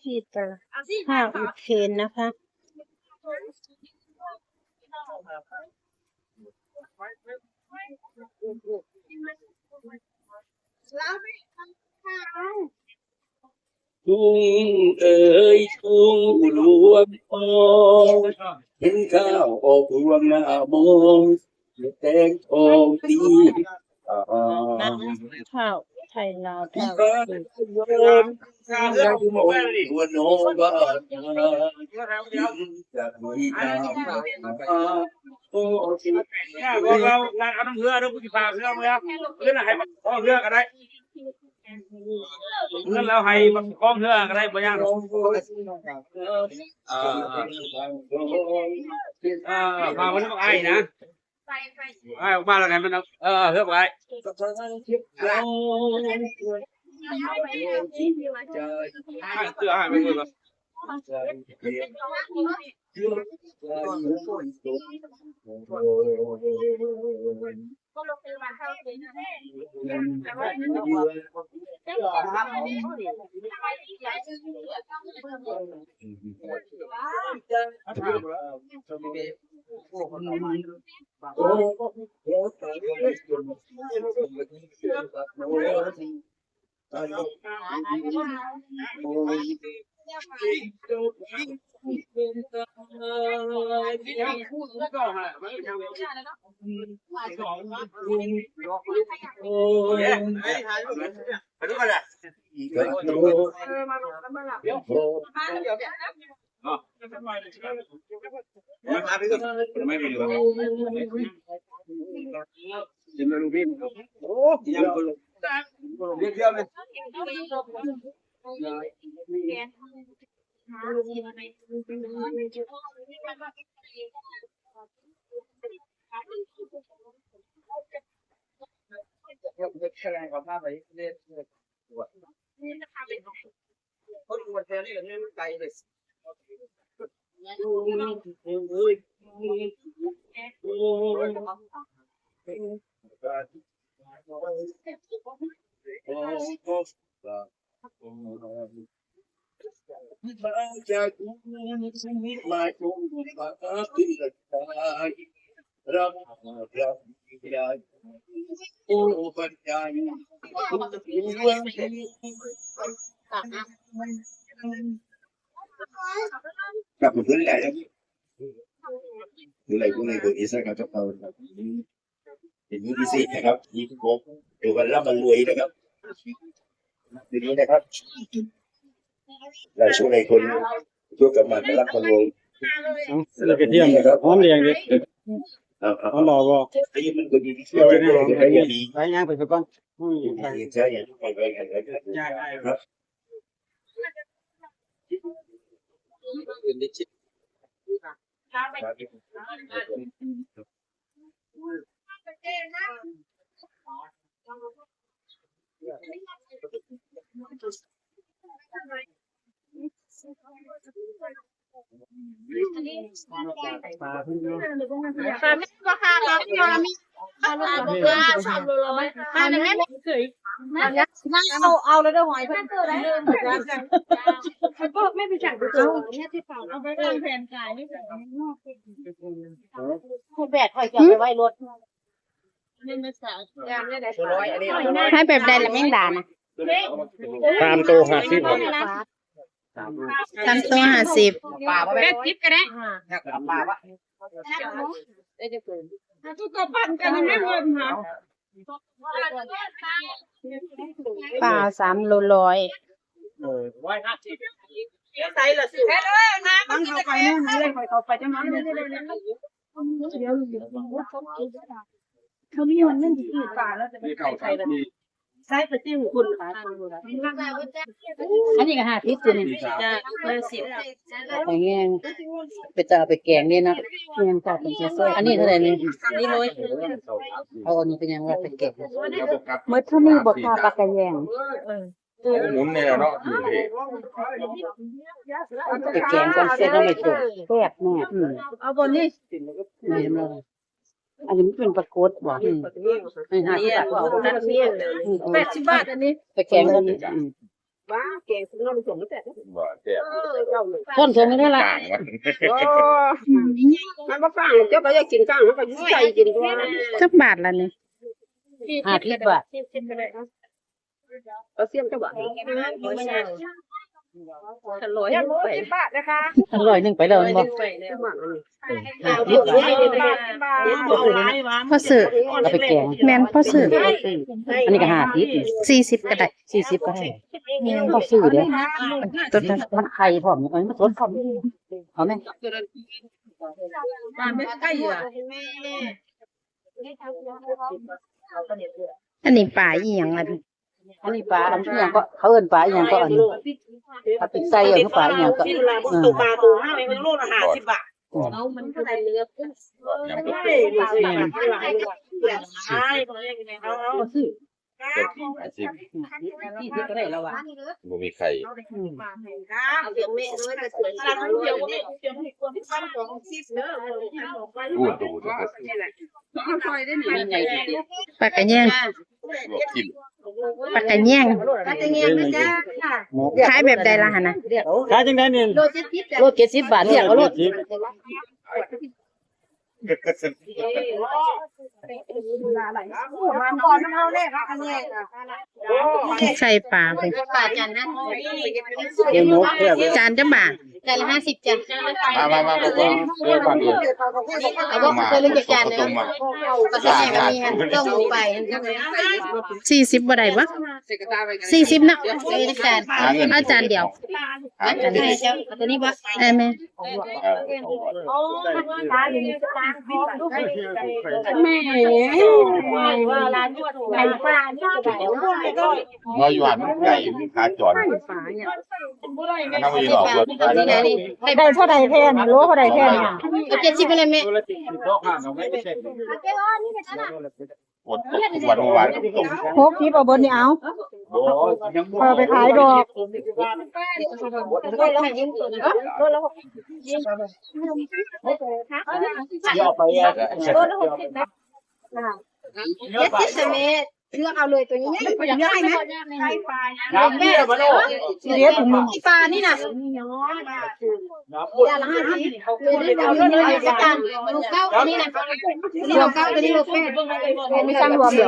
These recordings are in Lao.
ທີ່จะห้ามอุเทนนะคะ ทุ่งเอ๋ยทุ่งหลวงทอง เห็นข้าวออกรวงหน้ามอง แตงทองดี ข้าวไทยลาว ข้าว หัวน้องบ้านนา จะมีน้ำ โอ้ โอเค เนี่ย บอกเรา ร้านเอาน้ำเหือเด้อ กูสิพาเหือมาแล้ว เหือน่ะให้มันขอเหือก็ได้ เงินแล้วให้มันขอเหือก็ได้ บ่ยากหรอก อ่า อ่า พามันออกไอ้นะ ไอ้ออกมาแล้วไงมันเอา เออ เหือไป เสื้อไอ้มันเลย ครับ ผมเพิ่งได้ครับ ผู้ใดผู้ใดก็อีสานครับ เห็นมีพิเศษนะครับ มีทุกคน เดี๋ยววันละมารวยนะครับ ทีนี้นะครับ หลายช่วงในคนทั่วกลับมารับมารวย เอ้า นี่กระเทียม หอมแดงดิ เอา เอา หอมบ่บ่ ไอ้มันก็ดีที่สุด เอาไว้ในหอม ไอ้อย่างนี้ ไปย่างไปซะก่อน อืม ใช่ ใช่ ครับ เอา เอาแล้วเด้อหอยเพิ่น เอาไปวางแผนขาย แบกหอยเสียบไปไว้รถ ขายแบบใดล่ะแมงดานะ สามโตห้าสิบ สามโตห้าสิบ แปดสิบก็ได้ ปลาสามโลร้อย เขามีมันนึ่งที่ปลาแล้วจะไม่ใส่ไข่เลย ใส่ปลาซิวคุณค่ะ อันนี้ก็ห้าสิบตัวนี่ จ้ะ ห้าสิบ ไปแห้ง ไปจะเอาไปแกงนี่นะ แม่นจ้ะ เป็นจะแซ่บ อันนี้เท่าไหร่นี่ นี่ร้อย เอาอันนี้เป็นยังไงไปแกง หมดเท่านี้บ่ค่ะ ปลากระแยง เออ หมุนแนวเนาะ ไปแกงกันเสร็จแล้วไม่ถูก แซ่บแน่ อืม เอาบ่นี่ นี่เนาะ ອັນນີ້ມັນເປັນປາກົດບໍ່? ອືມ ໃຫ້ຫ້າສິບບາດບໍ່? ແປດສິບບາດອັນນີ້ ໄປແກງ ອືມ ວ່າແກງເນາະ ມັນສົມແຕ່ ບໍ່ແຊບ ເອີ ເຈົ້າ ຄົນສົມນີ້ລະ ກ້າງມັນ ໂອ້ ມັນບໍ່ກ້າງ ເຈົ້າກໍຢາກກິນກ້າງ ມັນກໍໃສ່ກິນຕົວະ. ຈັກບາດລະນີ້? ຫ້າສິບບາດ. ເອົາສ່ຽມເຈົ້າບາດ ຄັນຮ້ອຍໜຶ່ງໄປ ຄັນຮ້ອຍໜຶ່ງໄປແລ້ວແມ່ນບໍ່? ຫ້າສິບບາດ ພໍຊື້ ເອົາໄປແກງ ແມ່ນພໍຊື້. ອັນນີ້ກໍຫ້າສິບ ສີ່ສິບກໍໄດ້ ສີ່ສິບກໍໄດ້ ແມ່ນພໍຊື້ເດ້. ຕົວນັ້ນມັນໄຂ່ພ້ອມ ເອີ ມັນສົດພ້ອມ ເອົາແມ່. ອັນນີ້ປາອີ່ຫຍັງອັນ ອັນນີ້ປາອັນອີ່ຫຍັງເກາະ ເຂົາເອີ້ນປາອີ່ຫຍັງເກາະ ອັນນີ້ ປາປິດໄຊ ເອີ້ນປາອີ່ຫຍັງເກາະ ເອີ ປາໂຕເຮົາເອງ ໂລລະຫ້າສິບບາດ. ອືມ ເອົາມັນເທົ່າໃດເຫຼືອ ບໍ່ມີໄຂ່ ອືມ ເອົາເລື່ອງແມ່ເອີຍ ໄປສວຍ ອູ້ນ ຕູ້ ປາກະແຍງ ລວກກິນ ປາກະແຍງ ປາກະແຍງນະຈ້າ. ຂາຍແບບໃດລະຫັ້ນນະ? ຂາຍຈັ່ງໃດນີ້? ໂລເຈັດສິບ ໂລເຈັດສິບບາດ ລຽກເອົາໂລດ. ໃສ່ປາພຸ້ນ ປາຈານນັ້ນ ຈານຈັກບາດ? ຈານລະຫ້າສິບຈ້ະ. ມາ ມາ ມາ ເອົາບໍ່? ເອົາບໍ່? ເອົາເລີຍຈັກຈານເລີຍ. ປາແຊບແຍງກໍມີຫັ້ນ ຕ້ອງລົງໄປ ສີ່ສິບບໍ່ໄດ້ບໍ່? ສີ່ສິບເນາະ. ເອົາຈານ ເອົາຈານດຽວ. ອັນນີ້ເຈົ້າ ເອົາຕົວນີ້ບໍ່? ເອີ ແມ່ນ. ແມ່ ວ່າຢູ່ຫັ້ນໄກ ມັນຂາຈອນ ອັນນັ້ນບໍ່ຢູ່ດອກ. ໄດ້ເທົ່າໃດແຜ່ນ? ໂລເທົ່າໃດແຜ່ນ? ເອົາເຈັດສິບໄປເລີຍແມ່. ຝົນຕົກທຸກວັນ ເມື່ອວານກໍຕົກ. ຫົກສິບເອົາເບິດນີ້ເອົາ. ບໍ່ ຂ້ອຍເອົາໄປຂາຍດອກ. ເຈັດສິບແມ່ ເລືອກເອົາເລີຍ ຕົວໃຫຍ່ໆ ເລືອກໃຫ້ນະ. ເດັດ ອີປານີ້ນະ ຢ່າງລະຫ້າສິບ. ໂລເກົ້າ ອັນນີ້ນະ ໂລເກົ້າ ຕົວນີ້ໂລແປດ. ມີສັ່ງລວມເດີ.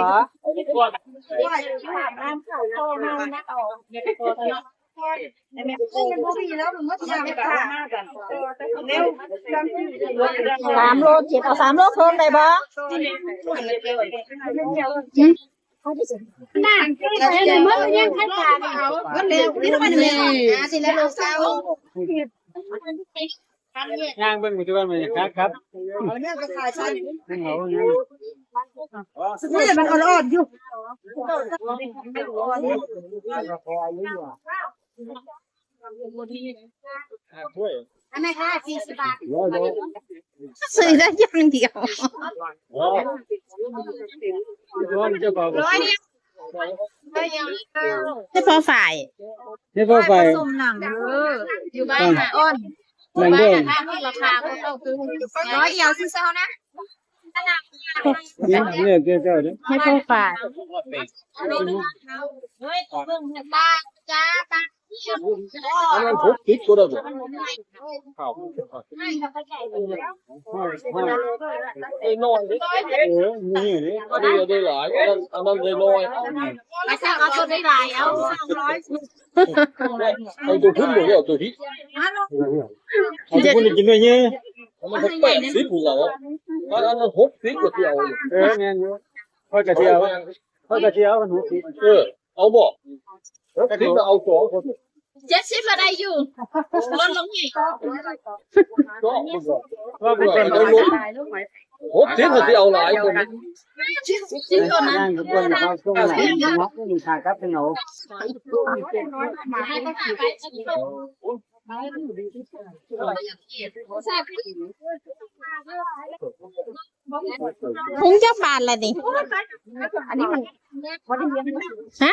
ສາມໂລເຈັດ ເອົາສາມໂລເຄິ່ງໄດ້ບໍ່? ຍ່າງເບິ່ງປັດຈຸບັນມັນຄັກຄັບ. ນີ້ມັນອ່ອນໆຢູ່. ອັນນັ້ນຄ່າ ສີ່ສິບບາດ ຊື້ໄດ້ຢ່າງດຽວ. ຮ້ອຍດຽວ ໃຫ້ພໍ່ຝ້າຍ ໃຫ້ພໍ່ຝ້າຍ ສົມໜັງເດີ. ຢູ່ບ້ານນະອ່ອນ ບ້ານນະ ລາຄາກໍເທົ່າຄື ຮ້ອຍດຽວ ຊື້ເຊົານະ. ໃຫ້ພໍ່ຝ້າຍ ອັນນັ້ນຫົກສິບກໍໄດ້ບໍ່? ເອົາ ໄອ້ນ້ອຍເດ້ ເອີ ນີ້ເດ້ ອັນນີ້ໄດ້ຫຼາຍ ອັນນັ້ນ ອັນນັ້ນໄດ້ນ້ອຍ. ໄປສັ່ງເອົາຕົວໄດ້ຫຼາຍ ເອົາສາມຮ້ອຍ. ເອົາຕົວພຸ້ນບໍ່ ເອົາຕົວພີ້. ເອົາຕົວພຸ້ນກິນໄດ້ແຍະ. ອັນນັ້ນແປດສິບພຸ້ນລະ ອັນນັ້ນຫົກສິບກໍຊິເອົາ. ເອີ ແມ່ນຢູ່ ຂ້ອຍກໍຊິເອົາ ຂ້ອຍກໍຊິເອົາອັນຫົກສິບ. ເອີ ເອົາບໍ່? ຫົກສິບກໍເອົາສອງຄົນ. ເຈັດສິບກໍໄດ້ຢູ່ ລົດລົງໃຫ້. ເຈາະມັນກ່ອນ ວ່າມັນເປັນລົດ ຫົກສິບກໍຊິເອົາຫຼາຍຄົນ. ຖົງຈັກບາດລະນີ້? ອັນນີ້ມັນ ຮະ?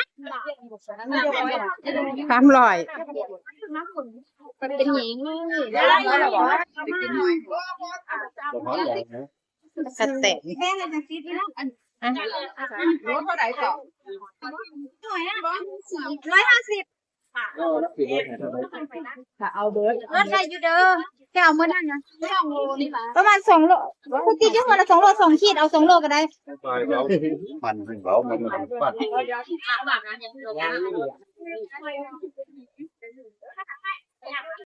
ສາມຮ້ອຍ. ມັນເປັນຫຍັງ? ປະມານເທົ່າໃດ? ກະແຕະ ແມ່ນລະຈັກສິບເນາະ ອັນ ອ່ະ ລົດເທົ່າໃດເກາະ? ຮ້ອຍຫ້າສິບ ກະເອົາເບິດ ລົດໄດ້ຢູ່ເດີ ແຕ່ເອົາມື້ນັ້ນນະ ປະມານສອງໂລ ຄຸດຕິດຢູ່ຫັ້ນລະ ສອງໂລສອງຂີດ ເອົາສອງໂລກະໄດ້ ມັນເບົາ ມັນ ມັນ ມັນ